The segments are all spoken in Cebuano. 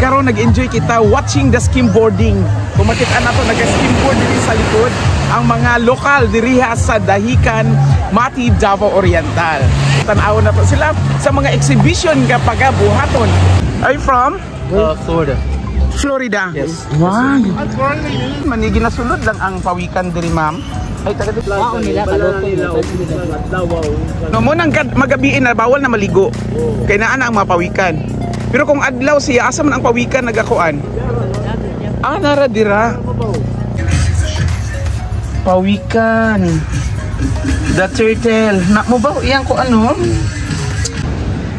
Karon nag-enjoy kita watching the skimboarding. Kung makita nato, nag-skimboard diri sa likod ang mga lokal diriha sa Dahican, Mati, Davao Oriental. Tan-awon nato sila sa mga exhibition nga pagabuhaton. Are you from? Florida. Florida. Yes. Wow. Manigi na sulod lang ang pawikan diri, ma'am. Ay, taga dito. Nila kaluto. No, mo nang magabiin na bawal na maligo. Kay naa na ang mga pawikan. Pero kung adlaw siya, asa man ang pawikan nagakuan? Ah, nara dira. Pawikan. The turtle. Na mo ba iyang ko ano?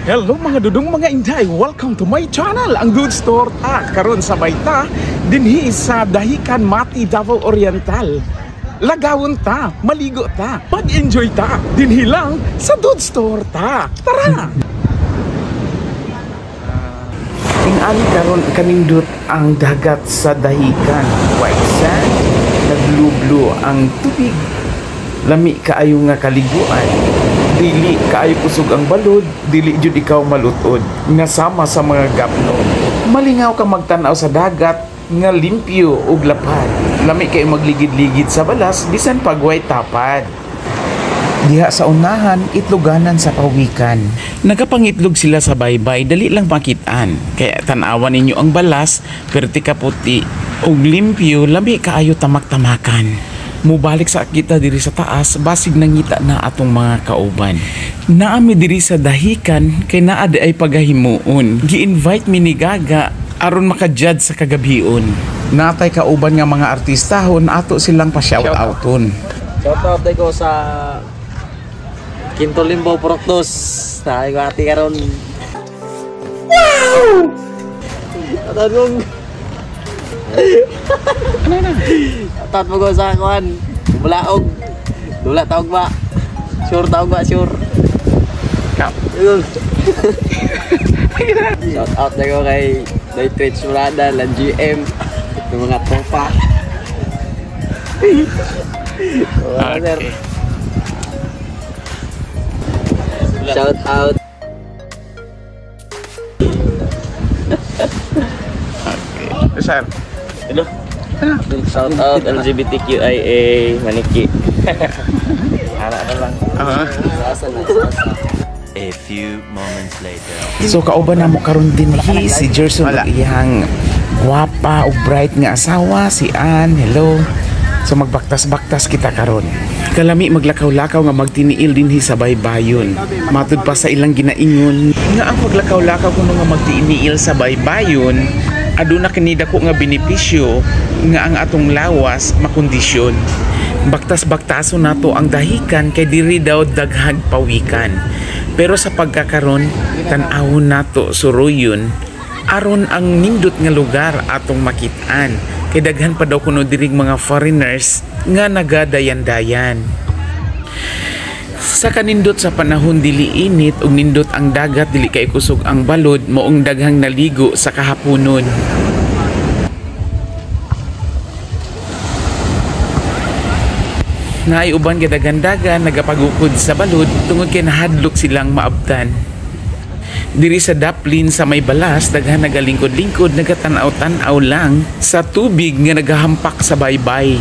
Hello mga dudong mga inday, welcome to my channel, ang Dudes Torta. Karon sabay ta dinhi sa Dahican, Mati, Davao Oriental. Lagawon ta, maligo ta, mag-enjoy ta, dinhi lang sa Dudes Torta. Tara! Ing-ani karon kanindot ang dagat sa Dahican. White sand, nag-blue-blue ang tubig. Lami kaayo nga kaliguan. Dili kaayo kusog ang balod, dili jud ikaw malutod nga sama sa mga gapno. Malingaw ka magtan-aw sa dagat nga limpyo ug lapad. Lami kay magligid-ligid sa balas bisan pagway tapad. Diha sa unahan, itloganan sa pawikan. Nagapangitlog sila sa baybay, dali lang makitaan. Kaya tan-awan ninyo ang balas, perti ka puti ug limpyo, lami kaayo tamak-tamakan. Mubalik sa kita diri sa taas, basig nangita na atong mga kauban. Naami diri sa Dahican kay naa di ay pagahimuon. Gi-invite mi ni Gaga aron maka-judge sa kagabion. Natay kauban nga mga artistahon, ato silang pa-shout outon. Shout out ko sa Quinto Limbo Proctos. Naay ko ati karon. Wow! Atanong. Ano na? Shout mo ko sa kuan. Bulaog. Dula taog ba? Sure taog ba? Sure. Kap. Shout out na ko kay Day Twitch Murada, lan GM, yung mga tropa. Okay. Shout out. Okay. Sir. Hello. Shout out LGBTQIA Maniki. Ara na lang. A few moments later. So kauban na mo karon din hi si Gerson ug iyang gwapa ug bright nga asawa si Ann. Hello. So magbaktas-baktas kita karon. Kalami maglakaw-lakaw nga magtiniil dinhi sa baybayon. Matud pa sa ilang ginaingon nga ang paglakaw-lakaw kuno nga magtiniil sa baybayon, aduna kini dako nga benepisyo nga ang atong lawas makondisyon. Baktas-baktaso nato ang Dahican kay diri daw daghang pawikan. Pero sa pagkakaron, tan-awon nato suruyon aron ang nindot nga lugar atong makit-an. Kay daghan pa daw kuno diring mga foreigners nga nagadayan-dayan. Sa kanindot sa panahon dili init ug nindot ang dagat dili kay kusog ang balod, moong daghang naligo sa kahaponon. Naay uban gadagandagan nagapagukod sa balod tungod kay nahadlok silang maabtan. Diri sa daplin sa may balas, daghan nagalingkod-lingkod, nagatan-aw-tan-aw lang sa tubig nga nagahampak sa baybay.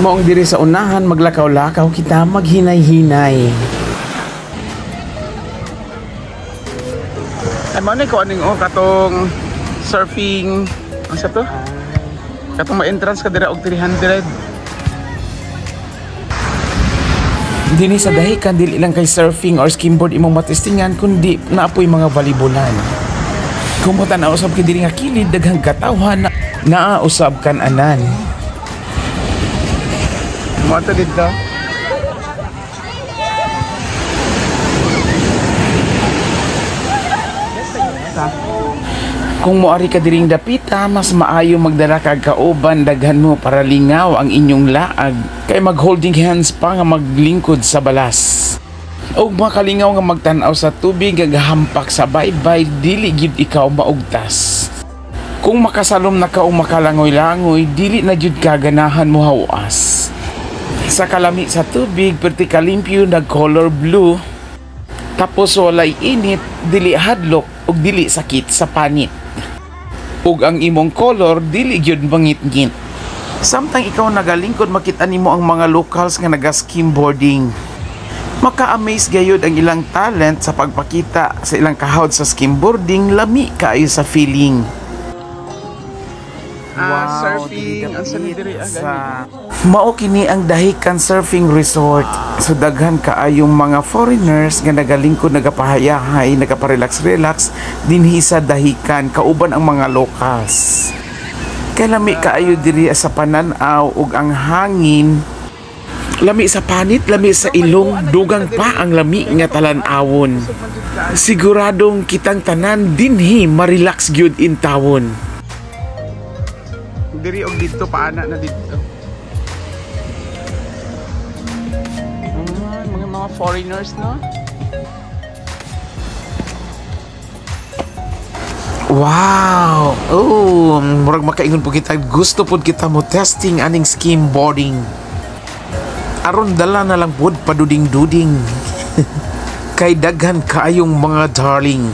Maong diri sa unahan, maglakaw-lakaw kita, maghinay-hinay. Ay, mao ni ko aning oh, katong surfing, ang sa to? Katong ma-entrance ka dira og 300. Dini sa Dahican, dili lang kay surfing or skimboard imong matestingan, kundi naapoy mga volleyballan. Kung mo tan-aw usab kay diri nga kilid, daghang katawhan naa usab kan-anan. Mo ato didto. Kung moari ka diring dapita, mas maayo magdala kag kauban, daghan mo para lingaw ang inyong laag kay mag-holding hands pa nga maglingkod sa balas. Og makalingaw nga magtan-aw sa tubig gagahampak sa baybay, dili gyud ikaw maugtas. Kung makasalom na ka o makalangoy-langoy, dili na jud ka ganahan mo hawas. Sa kalami sa tubig, perti kalimpyo nag color blue. Tapos walay init, dili hadlok ug dili sakit sa panit. Ug ang imong color dili gyud mangitngit. Samtang ikaw nagalingkod, makita nimo ang mga locals nga naga-skimboarding. Maka-amaze gayud ang ilang talent sa pagpakita sa ilang kahawd sa skimboarding, lami kaayo sa feeling. Ah, surfing. Ang sa diri ah, Sa mao kini ang Dahican Surfing Resort. So daghan kaayong mga foreigners nga nagalingkod, nagapahayahay, nagaparelax-relax dinhi sa Dahican kauban ang mga locals. Kay lami kaayo diri sa panan-aw ug ang hangin lami sa panit, lami sa ilong, dugang pa ang lami nga talan-awon. Siguradong kitang tanan dinhi ma-relax gyud in tawon. Diri og didto paana na didto. Ah, mga foreigners, no? Wow! Oh, murag makaingon po kita, gusto pud kita mo testing aning skimboarding. Aron dala na lang pud paduding-duding. Kay daghan kaayong mga darling.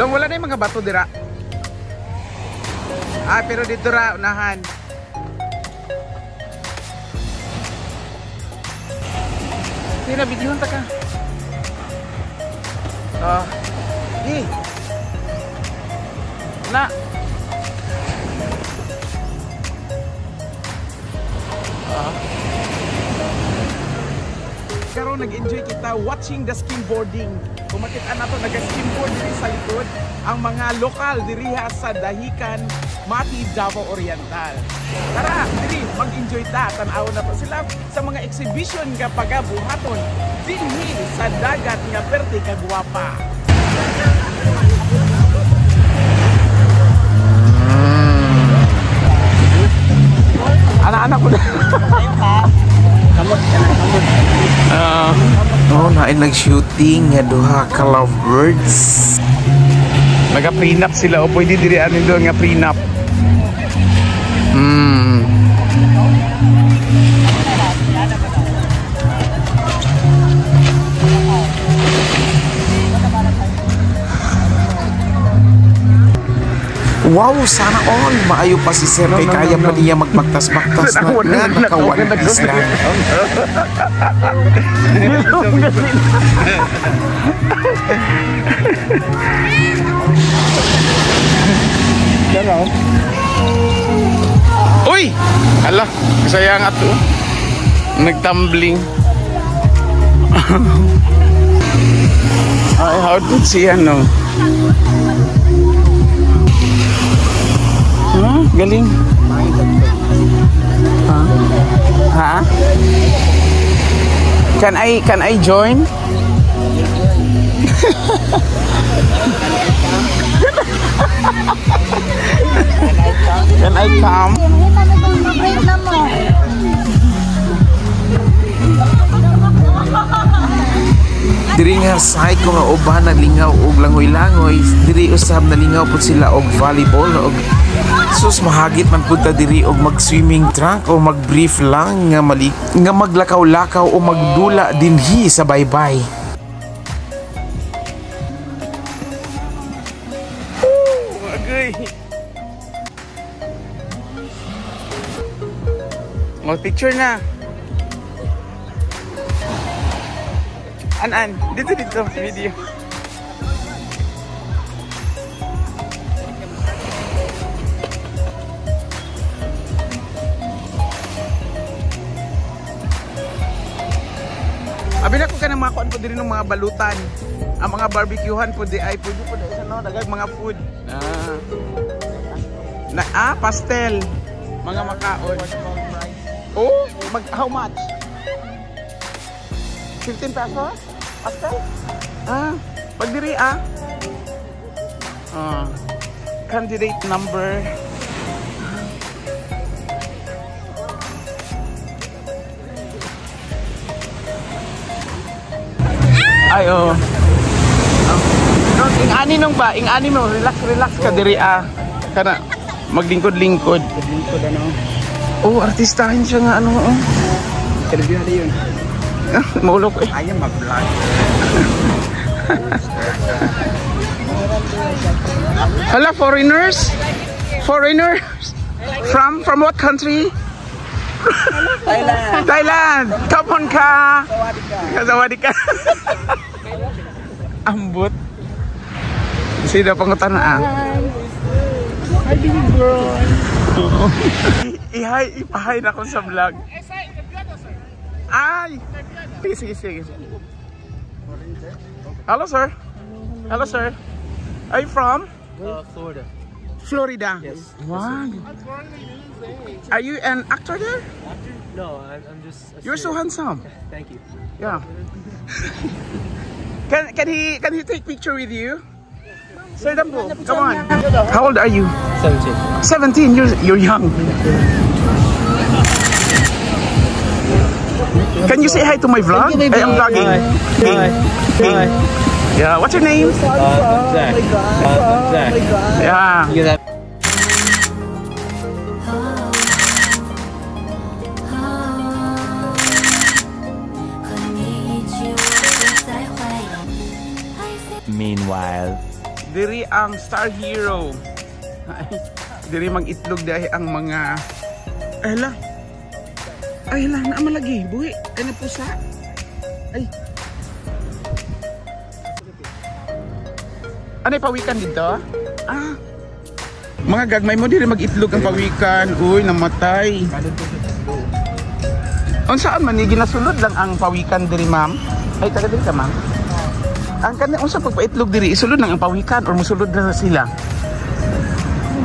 Long, wala na yung mga bato dira. Ah, pero dito ra unahan. Sina videoon ta ka. Ah. Di. Na. Ah. Karon nag-enjoy kita watching the skimboarding. Kung makita nato, nag-skimboard diri sa likod ang mga lokal diriha sa Dahican, Mati, Davao Oriental. Tara, diri mag-enjoy ta, tan-aw na po sila sa mga exhibition nga pagabuhaton dinhi sa dagat nga perte kagwapa. Anak-anak ko na. Oh, naay nag-shooting nga duha ka lovebirds. Naga-prenup sila o pwede diri ani doon nga prenup. Wow, sana all. Maayo pa si sir kay No, no, kaya no, pa no. niya magbaktas-baktas na, na naka one piece lang. Uy! Hala, sayang ato. Nagtumbling. Ay, how did siya, no? Huh? Galing. Ha? Ha? Can I join? Can I come? Wait lang mo. Diri nga side ko nga uban naglingaw og langoy-langoy, diri usab nalingaw pud sila og volleyball og sus, mahagit man pud ta diri og mag-swimming trunk o mag-brief lang nga mali nga maglakaw-lakaw o magdula dinhi sa baybay. Agay. Mo picture na. An an, dito dito video. Abi na ko ka ng mga kuan po diri ng mga balutan. Ang mga barbecuehan po di ay pwede po sa no, dagag mga food. Ah. Na ah, pastel. Mga makaon. Oh, mag how much? 15 pesos? Pastel? Ah, pag diri ah. Ah. Candidate number Ay, oh. Nung ing-ani nung ba, ing-ani mo, relax relax ka diri ah. Kana maglingkod-lingkod. Lingkod ano. Oh, artistahin siya nga ano oh. Interview na yun. Maulok eh. I am a vlog. Hala, foreigners? Foreigners? From what country? Thailand. Thailand! Kapon ka! Sawadee ka. Ambot. Sino pangutan na ah? Hi, baby girl. Ihay, ipahay na ko sa vlog. Ay! Sige, sige, sige. Hello, sir. Hello, sir. Are you from? Florida. Florida. Yes. Wow. Are you an actor there? No, I'm just. A You're so student. handsome. Thank you. Yeah. Can he take picture with you? Sir Dambo, come on. How old are you? 17. 17. You're young. Can you say hi to my vlog? Thank you, baby. I am vlogging. Hi. Hi. Hi. Yeah, what's your name? Zach. Zach. Yeah. You guys have 和你一起，我不再怀疑。 Meanwhile. Diri ang star hero. Ay, diri mag-itlog dahil ang mga ay hala. Ay hala, naa lagi. Buhi, ay napusa. Ay. Ano pawikan dito? Ah. Mga gagmay mo diri mag-itlog ang pawikan. Uy, namatay. Unsaan man ni ginasulod lang ang pawikan diri, ma'am? Ay, taga diri ka, ma'am. Ang kani unsa pagpaitlog diri isulod lang ang pawikan or musulod na sila?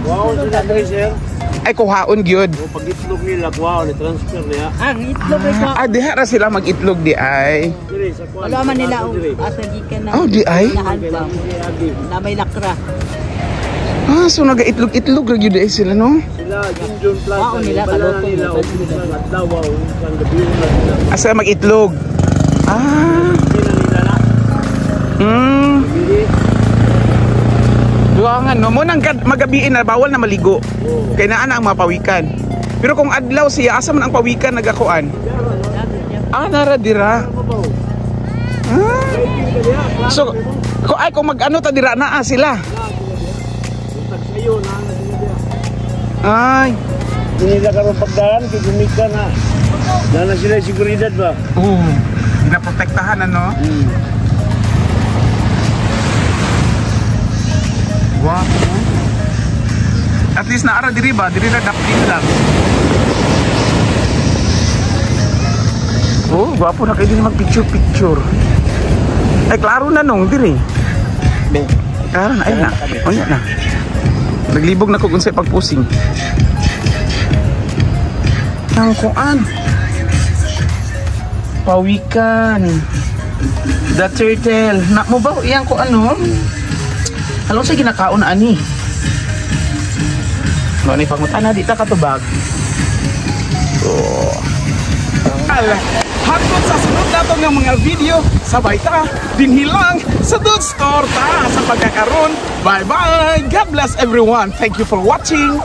Wow, sila diri sir. Ay kuhaon gyud. O pag itlog nila, wow, ni transfer niya. Ang itlog ay ko. Ah, diha ra sila mag-itlog di ay. Diri sa kuan. Wala man nila oh. Asa gikan na. Oh, di ay. Lahan ba? Na may lakra. Ah, so nagaitlog-itlog ra gyud ay sila no? Sila Junjun Plaza. Wow, nila, bala kalutong, nila nila. unsang adlaw, unsang gabi na sila. Asa mag-itlog. Ah. Hindi na nila na. Diri. Duha nga no, mo nang magabiin na bawal na maligo. Kay naa na ang mga pawikan. Pero kung adlaw siya asa man ang pawikan nagakuan? Ah, nara dira. Ah. So, kung ay kung mag-ano ta dira naa sila. Sayo na na sila diya. Ay. Hindi nila karon pagdalan kay gumika na. Na na sila seguridad ba? Oo. Ginaprotektahan ano? Wow. At least naara diri ba? Diri na daplin lang. Oh, gwapo na kayo din mag-picture-picture. Ay, klaro na nung diri. Klaro na, ay na. Ay na. Naglibog na ko kung sa pagpusing. Ang kuan. Pawikan. The turtle. Na mo ba iyang ko ano? Ano sa ginakaon ani? Ano ni pangutana di ta katubag. Oh. Ala, hangtod sa sunod nato nga mga video, sabay ta dinhi lang sa Dudes Torta sa pagkakaron. Bye bye. God bless everyone. Thank you for watching.